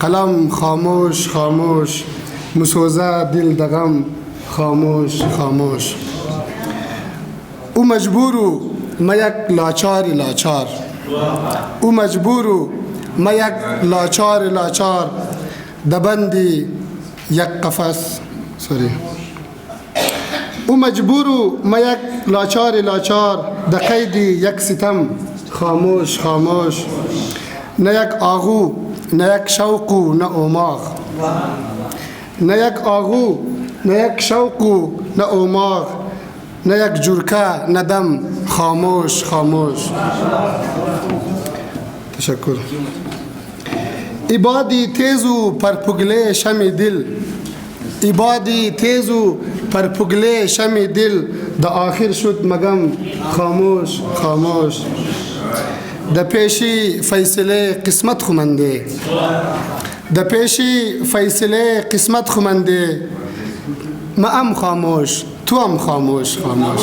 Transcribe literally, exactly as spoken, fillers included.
قلم خاموش، خاموش، مسوزه دل دغم، خاموش، خاموش. او مجبور و مه یک لاچار لاچار. او مجبور و مه یک لاچار لاچار. دبندی یک قفس، سوری. او مجبور و مه یک لاچار لاچار، دە قەیدی یەک ستەم، خاموش، خاموش. نە یەک ئاغو، نە یەک شەوق و نە ئۆماغ. نە یەک ئاغو، نە یەک شەوق و نە ئۆماغ. نە یەک جورکە، نە دەم، خاموش، خاموش. تشکر. ای بادی تیز و پرپوگلێ شەمی دل. ای بادی تیز و پرپوگلێ شەمی دل، دە ئاخیر شود مەگەم خاموش، خاموش. دە پێشی فەیسلێ قسمەت خو مەندێ. دە پێشی فەیسلێ قسمەت خو مەندێ. مە ئەم خاموش، تو ئەم خاموش، خاموش.